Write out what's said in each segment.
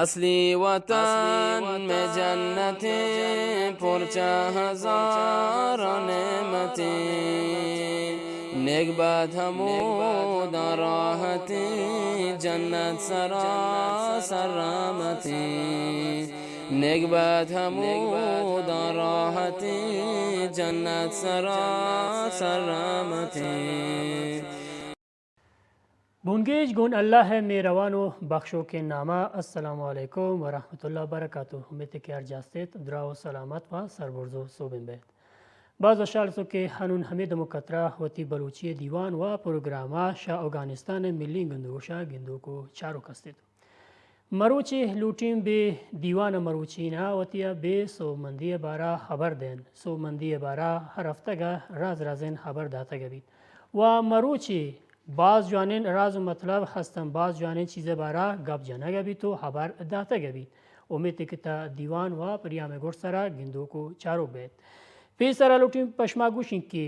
اصلی وطن میں جنتیں، پرچہ ہزار نعمتیں، نیک بد ہموداں راحتیں، جنت سراسر رحمتیں، نیک بد ہموداں راحتیں، جنت سراسر رحمتیں۔ بنگیج گون اللہ ءِ مہروان و بخشوکیں ناما۔ السلام علیکم و رحمت اللہ و برکاتہ۔ امیت کہ ہر جا استیت دراہ و سلامت و سربرز و سوبین بیت۔ باز وشحال اتوں کہ ہنون ہمے دم و کترا وتی بلوچی دیوان و پروگراما شہ اوگانستان ملی گندگوشا گندوک و چاروک استیت۔ مروچی لوٹیں بے دیوان مروچینا وتیا بے سوبمندی بارا ہبر دین۔ سوبمندی بارا ہر ہفتگا راز رازین ہبر داتگ بیت و مروچی باز جوانیں راز و مطلب ہستن، باز جوانیں چیز بارا گپ جنگ بیت و ہبر داتگ بیت۔ امیت کہ تا دیوان و پریام گڈ سرا گندوک و چاروک بیت۔ پیسرا لوٹیں پشما گوشیں کہ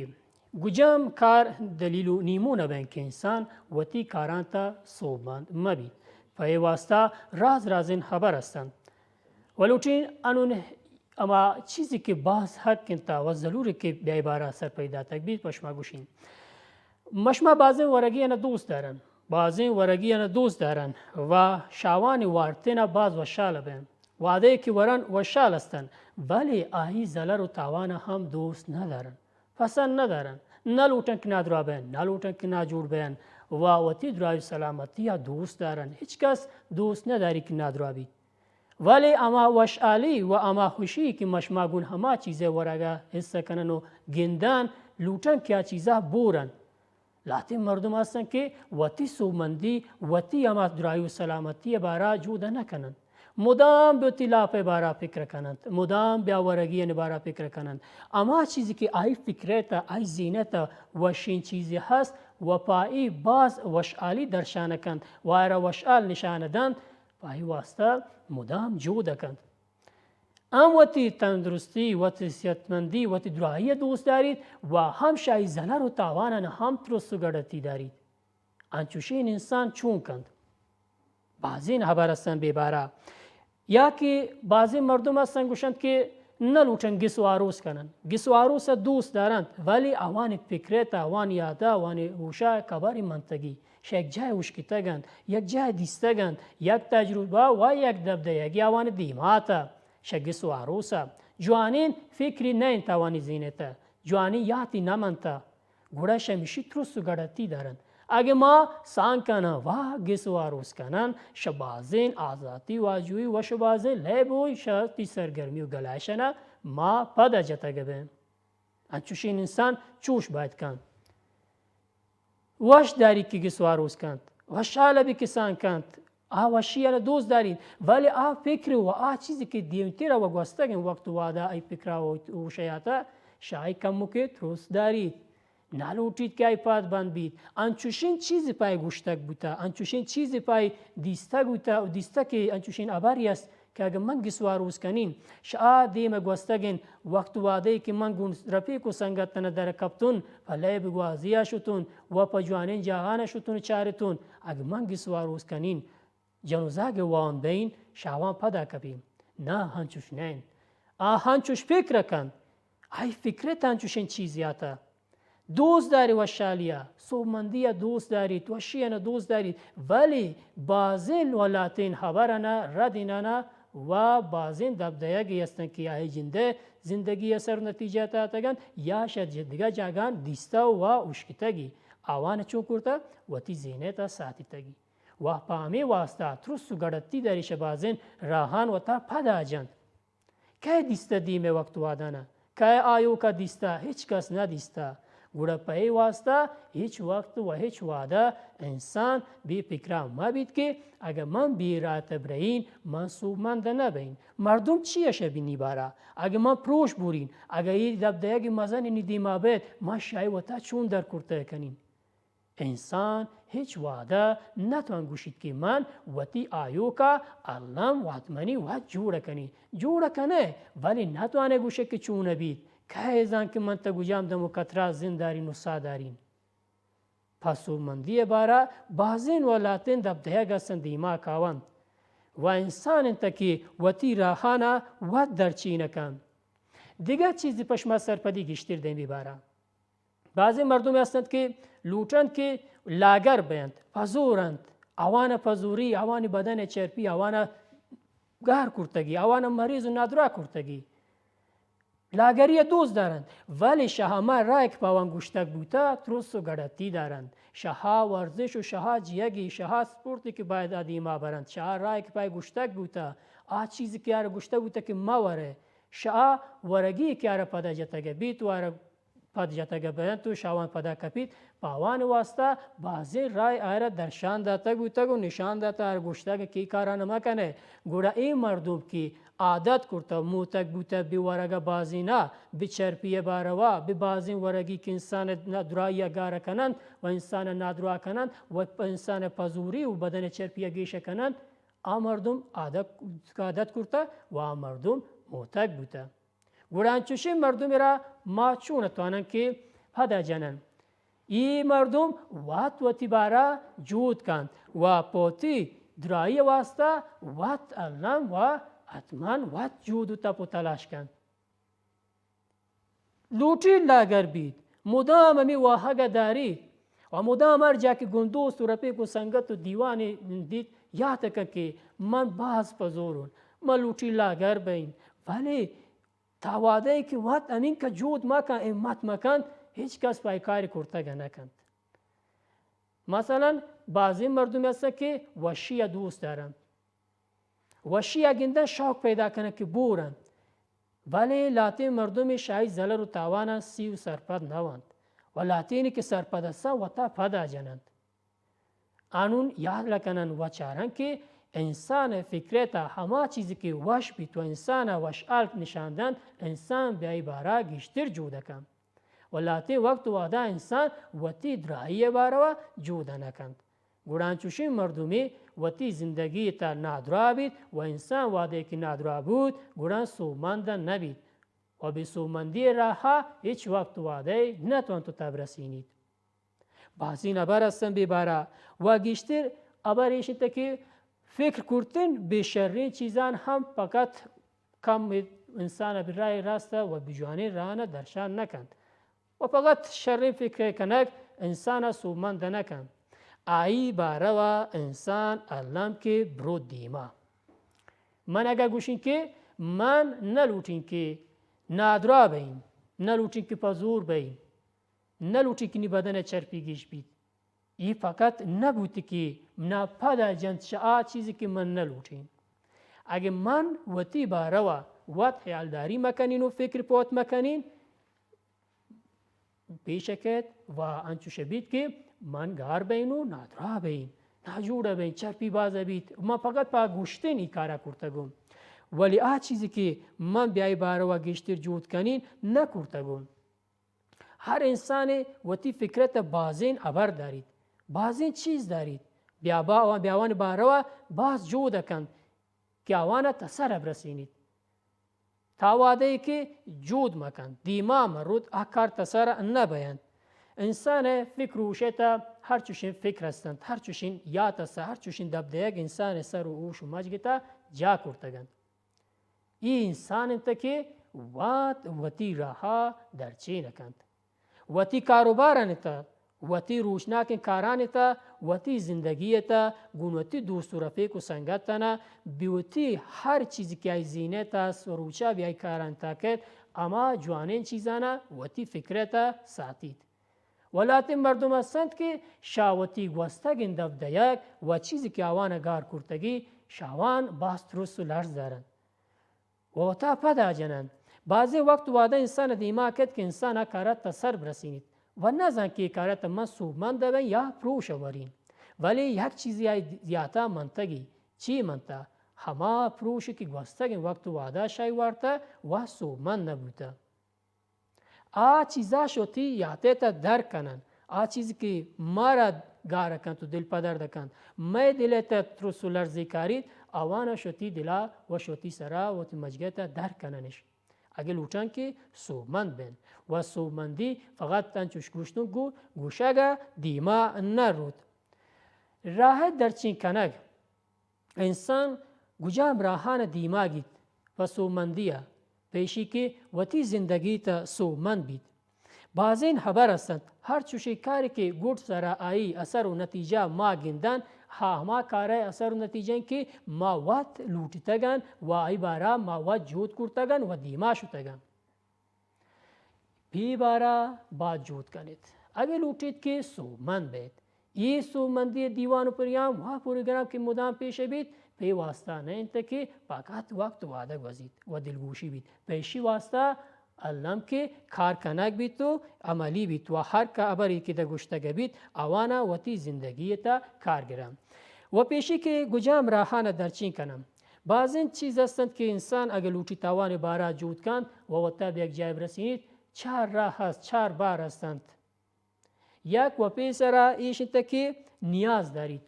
گجام کار دلیل و نیمون بین کہ انسان وتی کاراں تا سوبمند مبیت۔ پہ اے واسطہ راز رازین ہبر ہستنت۔ و لوٹیں انون ہما چیزی کہ باز حق انت و ضرور کہ بیا بارا سرپدی داتگ بیت، پشما گوشیں۔ مشما بازیں ورگی انا دوست دارن، بازیں ورگی انا دوست دارن و شاوانی وارتینا باز وشحال بین۔ وہدے کہ ورن وشحال ہستن، ولی آئی ضرر و تاوان ہم دوست ندارن۔ پسند ندارن، نہ لوٹن کہ نادراہ بین، نہ لوٹن کہ ناجوڑ بین و وتی دراہی و سلامتی ء دوست دارن۔ ہچ کس دوست نداری کہ نادراہ بیت۔ ولی ہما وشحالی و ہما خوشی کہ مشما گون ہما چیزے ورگا حصہ کنن و گندن، لوٹن کہ آ چیزا بورن۔ لہتیں مردم ہستن کہ وتی سوبمندی، وتی ہما دراہی و سلامتی بارا جہد نہ کننت۔ مدام بہ وتی لاپ ء بارا فکر کننت، مدام بہ آ ورگی آنی بارا فکر کننت۔ ہما چیزی کہ آئی فکر ء تہ، آئی ذہن ء تہ وشیں چیزے ہست و پہ آئی باز وشحالی درشان کنت و آئرا وشحال نشان دنت، پہ آئی واسطہ مدام جہد کنت۔ ہم وتی تندرستی، وتی صحتمندی، وتی دراہی ء دوست داریت و ہم شہ آئی ضرر و تاوانان ہم ترس و گڑتی داریت۔ انچوشیں انسان چون کنت؟ بازین ہبر ہستن بے بارا۔ یا کہ بازین مردم ہستن گوشنت کہ نہ لوٹن گس و آروس کنن۔ گس و آروس ء دوست دارنت، ولی آوانی فکر ء تہ، آوانی یاد ء، آوانی ہوش ء کبری منتگی۔ شہ یک جاہ اشکتگ انت، یک جاہ دیستگ انت، یک تجربہ و یک دبدیگی آوانی دیما اتہ۔ شہ گس و آروس ء جوانین فکری نہ انت آوانی ذہن ء تہ، جوانین یاتی نہ منتہ۔ گڑا شہ ہمیشی ترس و گڑتی دارنت۔ اگہ ما سانگ کنن و گس و آروس کنن، شہ بازین آزاتی و آجوئی و شہ بازین لیب و شہ تی سرگرمی و گلائشانا ما پدا جتگ بین۔ انچوشین انسان چوش باید کنت۔ وش داری کہ گس و آروس کنت، وشحال بی کہ سانگ کنت، آ وشی آنی دوست داریت، ولی آ فکر و آ چیزی کہ دیمترا و گوستگیں وقت و وہدا آئی فکرا و ہوش ء آتہ، شہ آئی کمکے ترس داریت۔ نہ لوٹیت کہ آئی پاد بند بیت۔ انچوشیں چیزے پہ آئی گوشتگ بوتہ، انچوشیں چیزے پہ آئی دیستگ بوتہ و دیستہ کہ انچوشیں ہبرے است کہ اگہ من گس و آروس کنین، شہ آ دیم ء گوستگیں وقت و وہدے کہ من گون رفیق و سنگتانا در کپتون، پہ لیب گوازی ء شتون و پہ جوانیں جاہانا شتون و چارتون، اگہ من گس و آروس کنین، جنوزاگ ء وان بئین، شہ آوان پدا کپین۔ نہ، ہنچوش نہ انت۔ آ ہنچوش فکر کنت۔ آئی فکر ء تہ انچوشیں چیزے آتہ۔ دوست داری وشحالی ء، سوبمندی ء دوست داریت، وشی آنی دوست داریت، ولی بازین و لہتین ہبر آنا، رد انانا و بازین دبدیگے ہستن کہ آئی جند ء زندگی ء سر و نتیجہ ء تہ اتگنت یا شہ دگہ جاگہان دیستہ و اشکتگی۔ آوان چون کرتہ؟ وتی ذہن ء تہ ساتتگی۔ و پہ ہمے واستا ترس و گڑتی داری شہ بازین راہان وتا پدا جنت۔ کئے دیستہ دیم ء وقت وہدانا؟ کئے آیوکا دیستہ؟ ہچ کس نہ دیستہ۔ گڑا پہ اے واستا ہچ وقت و ہچ وہدہ انسان بے فکرا مہ بیت کہ اگہ من بے راہ ء برئین، من سوبمند نہ بئین۔ مردم چی اشہ بی نی بارا؟ اگہ من پروش بورین، اگہ اے دبدیگ مزن نی دیما بیت، من شہ آئی وتا چون در کرتہ کنین؟ انسان ہچ وہدہ نہ توان گوشیت کہ من وتی آیوکا الم وت منی وت جوڑ کنی۔ جوڑ کنئے، ولی نہ توانئے گوشئے کہ چون بیت۔ کئے زان کہ من تہ گجام دم و کترا زند دارین و ساہ دارین۔ پہ سوبمندی بارا بازین و لہتین دبدیگ ہستن دیما کاونت۔ و انسان انت کہ وتی راہانا وت درچین کنت۔ دگہ چیزی پہ شما سرپدی گیشتر دیں بی بارا۔ بعضی مردم ہستند کہ لوٹند کہ لاگر بینت، پزور انت، آوانا پزوری، آوانی بدن چرپی، آوانا گار کرتگی، آوانا مریض و نادرا کرتگی۔ لاگری ء دوست دارنت، ولی شہ ہما راہ کہ پہ آوان گوشتگ بوتہ، ترس و گڑتی دارنت۔ شہا ورزش و شہا جیگی، شہا سپورتی کہ باید ء دیما برنت، شہا راہ کہ پہ گوشتگ بوتہ، آ چیز کہ آرا گوشتگ بوتہ کہ مہ ورے، شہا ورگی کہ آرا پدا جتگ بیت و آرا پد جتگ بینت و شاوان پدا کپیت، پہ آوان واسطہ بازیں راہ آئرا درشان داتگ بوتگ و نشان داتگ، آئرا گوشتگ کہ اے کاران مکنے۔ گڑا اے مردم کہ عادت کرتہ، موتک بوتہ بے ورگا بازینا، بے چرپی باروا، بے بازیں ورگی کہ انسان نادراہی گار کننت و انسان نادراہ کننت و انسان پزوری و بدن چرپی گیش کننت، آ مردم عادت، عادت کرتہ و آ مردم موتک بوتہ۔ گڑا انچوشیں مردمے را ما چون توانن کہ پدا جنن؟ اے مردم وت وتی بارا جہد کنت و پہ وتی دراہی واسطہ وت الم و حتماً وت جہد و تپ و تلاش کنت۔ لوٹی لاگر بیت، مدام ہمے واہگ داریت و مدام ہر جا کہ گوں دوست و رفیق و سنگت و دیوانے دیت، یات کن کہ من باز پزورون، من لوٹی لاگر بئین، ولی تا وہدے کہ وت ہمینکہ جہد مکن، ہمت مکنت، ہچ کس پہ اے کاری کرتگ نکنت۔ مثلاً بازیں مردم ہستن کہ وشی ء دوست دارن، وشی ء گندن شوق پیدا کنن کہ بورن، ولی لہتیں مردمے شہ آئی زلر و تاواناں سی و سرپد نہ ونت و لہتینی کہ سرپد ہستن وتا پدا جننت۔ آنون یات لکنن و چارن کہ انسان ء فکرت ء ہما چیزی کہ وش بیت و انسان ء وشحال نشان دنت، انسان بہ آئی بارا گیشتر جہد کنت و لہتیں وقت و وہدا انسان وتی دراہی ء باروا جہد نہ کنت۔ گڑا انچوشیں مردمے وتی زندگی تہ نادراہ بیت و انسان وہدے کہ نادراہ بوت، گڑا سوبمند نہ بیت و بے سوبمندی راہا ہچ وقت و وہدے نہ توانت و تب رسینیت۔ بازین ہبر ہستن بے بارا و گیشتر ہبر ایش انت کہ فکر کرتن بے شریں چیزان ہم فقط کم انسان بہ راہ راست و بہ جوانیں راہان درشان نہ کنت و فقط شریں فکر کنگ انسان سوبمند نہ کنت۔ آئی باروا انسان الم کہ برو دیما۔ من اگہ گوشین کہ من نہ لوٹین کہ نادراہ بئین، نہ لوٹین کہ پزور بئین، نہ لوٹین کہ نی بدن چرپی گیش بیت، اے فقط نہ بوت کہ منا پدا جنت چہ آ چیزی کہ من نہ لوٹین۔ اگہ من وتی باروا وت حیالداری مکنین و فکر پہ وت مکنین، پیش کیت و انچوش بیت کہ من گار بئین و نادراہ بئین، ناجوڑ بئین، چرپی باز بیت، من فقط پہ گوشتن ای کارا کرتگم، ولی آ چیزی کہ من بہ آئی باروا گیشتر جہد کنین نہ کرتگم۔ ہر انسانے وتی فکرت ء بازین ہبر داریت، بازین چیز داریت، بیا با-، بیا آوانی باروا باز جہد کنت کہ آوانا تسر برسینیت۔ تا وہدے کہ جہد مکنت، دیما مروت، آ کار تسر نہ بینت۔ انسان ء فکر و ہوشت ء ہر چوشیں فکر ہستنت، ہر چوشیں یات ہست، ہر چوشیں دپ دئیگ انسان ء سر و ہوش و مجگت ء جا کرتگنت۔ اے انسان انت کہ وت وتی راہا درچین کنت، وتی کاروبارانی تہ، وتی روچناکیں کارانی تہ، وتی زندگی تہ، گون وتی دوست و رفیق و سنگتانا بہ وتی ہر چیز کہ آئی زینت است و روچا بہ آئی کاران تاکت، ہما جوانین چیزانا وتی فکرتا ساتیت۔ و لہتیں مردم ہستنت کہ شہ وتی گوستگیں دپ دئیگ و چیزی کہ آوان گار کرتگی، شہ آوان باز ترس و لرز دارنت و وتا پدا جننت۔ بازیں وقت وہدے انسان دیما کیت کہ انسان آ کارا تسر برسینیت و نزانت کہ اے کارا تہ من سوبمند بین یا پروش ورین۔ ولی یک چیزی آئی یاتا منتگی، چی منتا؟ ہما پروش کہ گوستگیں وقت وہدا شہ آئی وارتہ و سوبمند نبوتہ۔ آ چیزا شہ وتی یاتے تہ در کنن۔ آ چیز کہ مارا گار کنت و دل پدرد کنت، مئے دل تہ ترس و لرزی کاریت، آوانا شہ وتی دلا و شہ وتی سرا و وتی مجگہ تہ در کننش۔ اگہ لوٹن کہ سوبمند بین و سوبمندی فقط انچوش گوشتن گو گوشگا دیما نہ روت۔ راہ درچین کنگ۔ انسان گجام راہان دیما گیت پہ سوبمندی ء، پیشی کہ وتی زندگی تہ سوبمند بیت۔ بازین ہبر ہستنت، ہر چوشیں کارے کہ گڈ سرا آئی اثر و نتیجہ ما گندن، ہا ہما کارئے اثر و نتیجہ انت کہ ما وت لوٹتگن و آئی بارا ما وت جہد کرتگن و دیما شتگن۔ پی بارا باز جہد کنیت، اگہ لوٹیت کہ سوبمند بیت۔ اے سوبمندی دیوان و پریام و پروگرام کہ مدام پیش بیت، پی واسطہ نہ انت کہ فقط وقت و وعدہ گوزیت و دلگوشی بیت، پہ ایشی واسطہ الم کہ کار کنگ بیت و عملی بیت و ہر ہبرے کہ دہ گوشتگ بیت، آوانا وتی زندگی تہ کار گرن و پیشی کہ گجام راہانا درچین کنن۔ بازیں چیز ہستنت کہ انسان اگہ لوٹیت آوانی بارا جہد کنت و وتا بہ یک جاہے برسینیت، چار راہ ہست، چار بار ہستنت۔ یک و پیسرا ایش انت کہ نیاز داریت،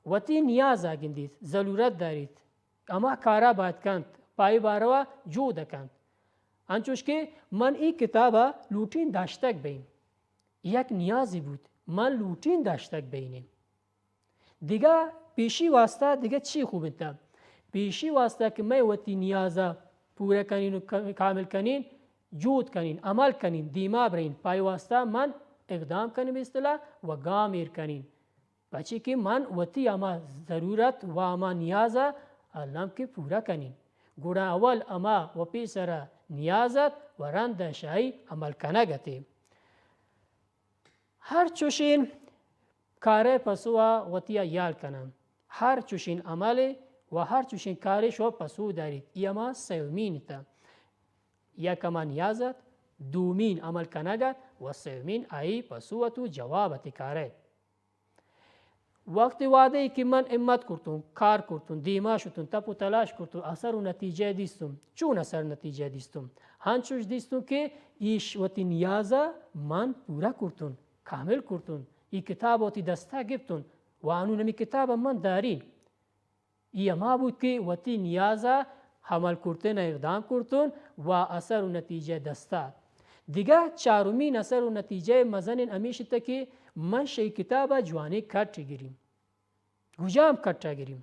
وتی نیازا گندیت، ضلورت داریت، ہما کارا باید کنت، پہ آئی باروا جہد کنت۔ انچوش کہ من ای کتابا لوٹین داشتگ بئیں، یک نیازے بوت، من لوٹین داشتگ بئینیں۔ دگہ پیشی واسطہ دگہ چی خوب انت؟ پیشی واسطہ کہ مئے وتی نیازا پورہ کنین و ک-، کامل کنین، جہد کنین، عمل کنین، دیما برین، پہ آئی واسطہ من اقدام کنین، بہ اصطلاح و گام ایر کنین۔ پچی کہ من وتی ہما ضرورت و ہما نیازا الم کہ پورہ کنین۔ گڑا اول ہما و پیسرا نیاز ات و رندا شہ آئی عمل کنگ اتی۔ ہر چوشین کارئے پسوا وتیا یال کنن۔ ہر چوشین عملے و ہر چوشین کارے شو پسو داریت۔ ای ہما سیومین انت۔ یک ہما نیاز ات، دومین عمل کنگ ات و سیومین آئی پسو ات و جواب ات کارئے۔ وقت وعدہ ای کہ من ہمت کرتون، کار کرتون، دیما شتون، تپ و تلاش کرتون، اثر و نتیجہ دیستون۔ چون اثر نتیجہ دیستون؟ ہنچوش دیستون کہ ایش وتی نیازا من پورا کرتون، کامل کرتون، ای کتاب وتی دستا گپتون و انون ہمی کتابا من دارین۔ ای ہما بوت کہ وتی نیازا عمل کرتن ء اقدام کرتن و اثر و نتیجہ دست آت۔ دگہ چارمین اثر و نتیجہ مزنین ہمیش ات کہ من شہ ای کتابا جوانین کٹ گریم۔ گجام کٹا گریم؟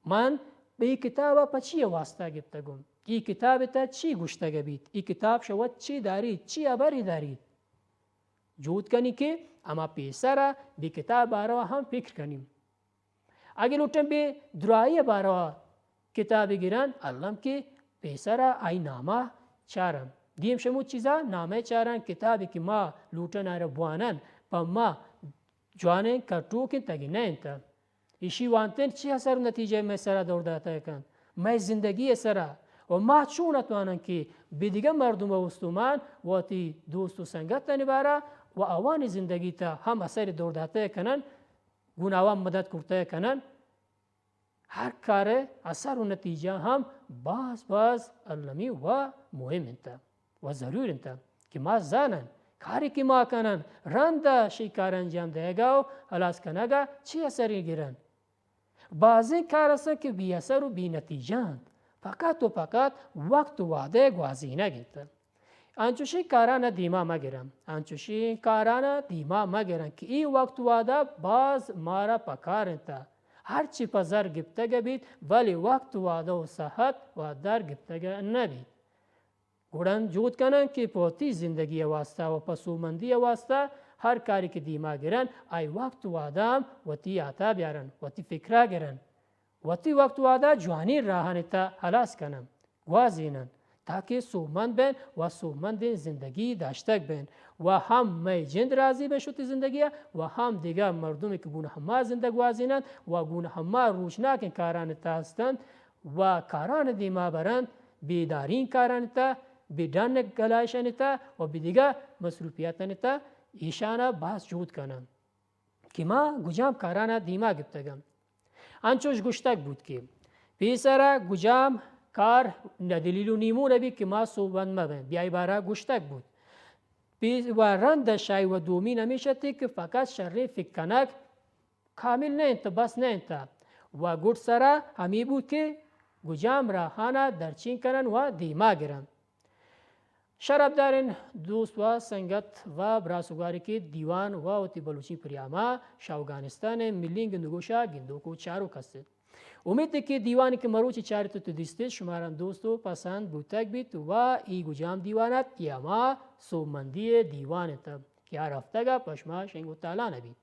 من بہ ای کتابا پہ چی واسطہ گپتگم؟ ای کتاب تہ چی گوشتگ بیت؟ ای کتاب شہ وت چی داریت؟ چی ہبری داریت؟ جہد کنی کہ ہما پیسرا بہ کتاب باروا ہم فکر کنیم۔ اگہ لوٹن بہ دراہی باروا کتابے گرن، الم کہ پیسرا آئی ناما چارن۔ دیم شمود چیزا نامہ چارن، کتابے کہ ما لوٹن آئرا بوانن، پہ ما جوانین کٹوک انت اگہ نہ انت۔ ایشی وانتن چی اثر و نتیجہ مئے سرا دور داتہ کنت، مئے زندگی سرا، و ما چون اتوانن کہ بہ دگہ مردم و استمان و وتی دوست و سنگتانی بارا و آوانی زندگی تہ ہم اثر دور داتہ کنن، گون آوان مدد کرتہ کنن۔ ہر کارئے اثر و نتیجہ ہم باز باز المی و مہم انت و ضرور انت کہ ما زانن کارے کہ ما کنن، رندا شہ ای کار انجام دئیگا و ہلاس کنگا چی اثرے گرن۔ بازیں کار ہستن کہ بے اثر و بے نتیجہ انت، فقط و فقط وقت و وعدہ گوازینگ انت۔ انچوشیں کارانا دیما مگرن، انچوشیں کارانا دیما مگرن کہ ای وقت وعدہ باز مارا پکار انت۔ ہرچی پہ زر گپتگ بیت، ولی وقت وعدہ و صحت و در گپتگ نہ بیت۔ گڑا جہد کنن کہ پہ وتی زندگی واسطہ و پہ سوبمندی واسطہ ہر کارے کہ دیما گرن، آئی وقت وعدہ ہم وتی یاتا بیارن، وتی فکرا گرن۔ وتی وقت وعدہ جوانین راہانی تہ ہلاس کنن، گوازینن، تاکہ سوبمند بین و سوبمندین زندگی داشتگ بین و ہم مئے جند راضی بین شتی زندگیا و ہم دگہ مردمی کہ گون ہما زندگ گوازیننت و گون ہما روچناکین کارانی تہ ہستنت و کارانی دیما برنت، بیدارین کارانی تہ، بے ڈن گلائشانی تہ و بہ دگہ مصروفیتانی تہ ایشانا باز جہد کنن۔ کہ ما گجام کارانا دیما گپتگن۔ انچوش گوشتگ بوت کہ پیسرا گجام کار ندلیل و نیمون بیت کہ ما سوبمند مبین، بہ ای بارا گوشتگ بوت۔ پی-، و رند شہ ای و دومین ہمیش ات کہ فقط شرین فکر کنگ کامل نہ انت، بس نہ انت۔ و گڈ سرا ہمی بوت کہ گجام راہانا درچین کنن و دیما گرن۔ شرپدارین دوست و سنگت و براس و گوارے کہ دیوان و وتی بلوچی پریاما شہ اوگانستان ملین گندگوشا گندوک و چاروک ہستیت۔ امیت کہ دیوان کہ مروچی چارت و تو دیستیت، شمارا دوست و پسند بوتگ بیت و ای گجام دیوان ات کہ ہما سوبمندی دیوان ات کہ ہر ہفتگ ء پہ شما شنگ و تالان بیت۔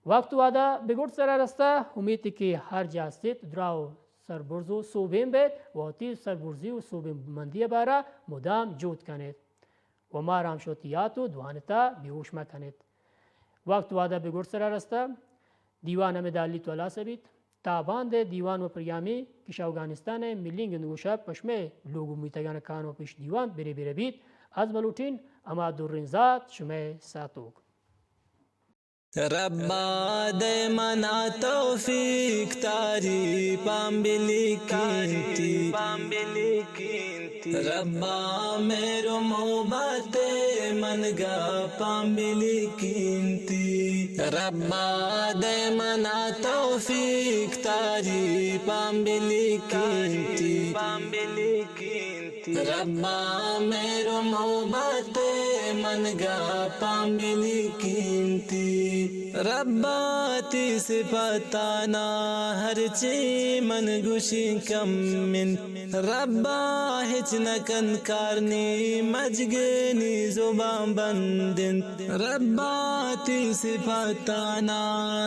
وقت وعدہ بگڑ سرا رستہ، امیت کہ ہر جا استیت دراہ و سربرز و سوبین بیت و وتی سربرزی و سوبین مندی بارا مدام جہد کنیت و مارا ہم شت یات و دوانتا بیہوش مکنیت۔ وقت وعدہ بگڑ سرا رستہ، دیوان ہمے دالی تو ہلاس بیت۔ تابان دے دیوان و پریامی کہ شہ اوگانستان ء ملینگ نگوشہ پشمے لوگ و میتگان کان و پیش دیوان برے برے بیت، از ملوٹین ہما درین ذات شمے ساتوک۔ ربا دے منا توفیق تاری پام بلی کینتی۔ ربا مہر و محبت من گا پام بلی کینتی۔ ربا دے منا توفیق تاری پام بلی کینتی۔ ربا مہر و محبت من گا پام بلی کینتی۔ ربا تی صفتانا ہرچی من گوشی کم انت۔ ربا ہچ نکن کار نی مجگے نی زبان بند انت۔ ربا تی صفتانا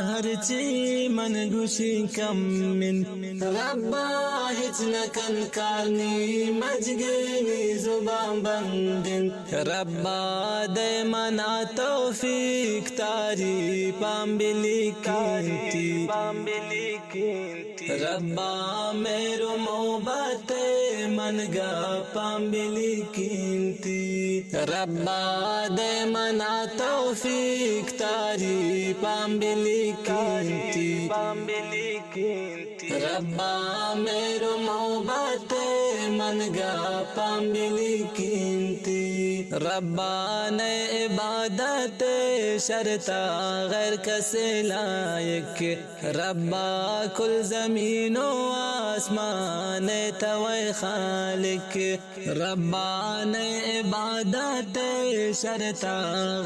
ہرچی من گوشی کم انت۔ ربا ہچ نکن کار نی مجگے نی زبان بند انت۔ ربا دے منا توفیق تاری پام بلی کینتی۔ ربا مہر و محبت من گا پام بلی کینتی۔ ربا دے منا توفیق تاری پام بلی کینتی۔ ربا مہر و محبت من گا پام بلی کینتی۔ ربا نئے عبادت شرطا غیر کسے لائق۔ ربا کل زمین و آسمان توئے خالق۔ ربا نئے عبادت شرطا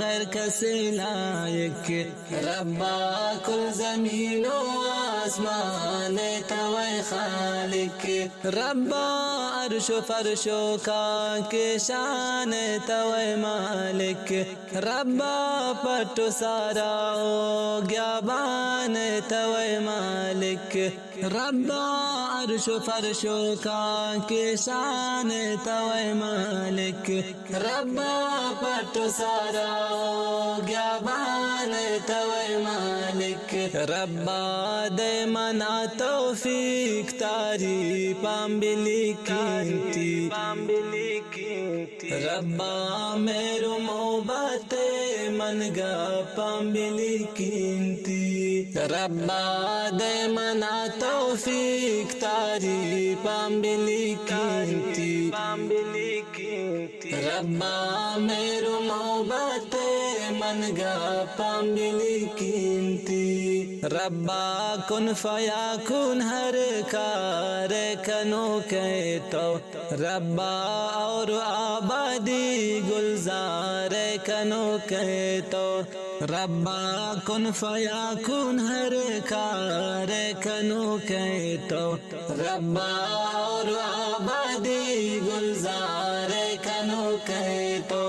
غیر کسے لائق۔ ربا کل زمین و آسمان توئے خالق۔ ربا عرش و فرش و خاک شان توئے مالک۔ ربا پٹ و سارا و گیابان توئے مالک۔ ربا عرش و فرش و خاک شان توئے مالک۔ ربا پٹ و سارا و گیابان توئے مالک۔ ربا دے منا توفیق تاری پام بلی کینتی۔ ربا مہر و محبت من گا پام بلی کینتی۔ ربا دے منا توفیق تاری پام بلی کینتی۔ ربا مہر و محبت من گا پام بلی کینتی۔ ربا کن فیاکون ہر کار کنوکے تو۔ ربا اور آبادی گلزار کنوکے تو۔ ربا کن فیاکون ہر کار کنوکے تو۔ ربا اور آبادی گلزار کنوکے تو۔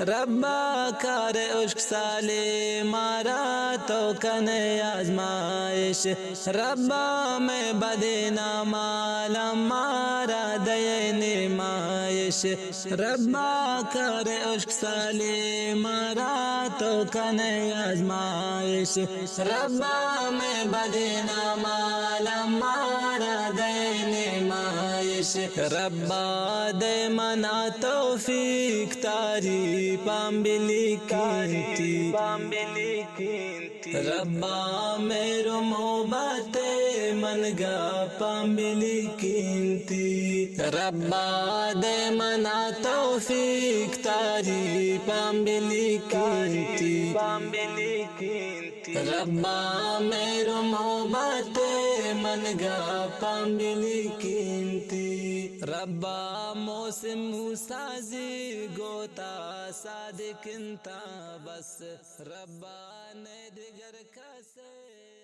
ربا کار اشک سالے مارا تو کنے آزمائش۔ ربا مئے بدیناں مالاں مارا دئے نیمائش۔ ربا کار اشک سالے مارا تو کنے آزمائش۔ ربا مئے بدیناں مالاں مارا دئے نیمائش۔ ربا دئے منا توفیق تاری پام بلی کینتی۔ ربا مہر و محبت من گا پام بلی کینتی۔ ربا دئے منا توفیق تاری پام بلی کینتی۔ ربا مہر و محبت من گا پام بلی کینتی۔ ربا محسن موسیٰ زی گوتا صادق انت بس۔ ربا نئے دگر کسے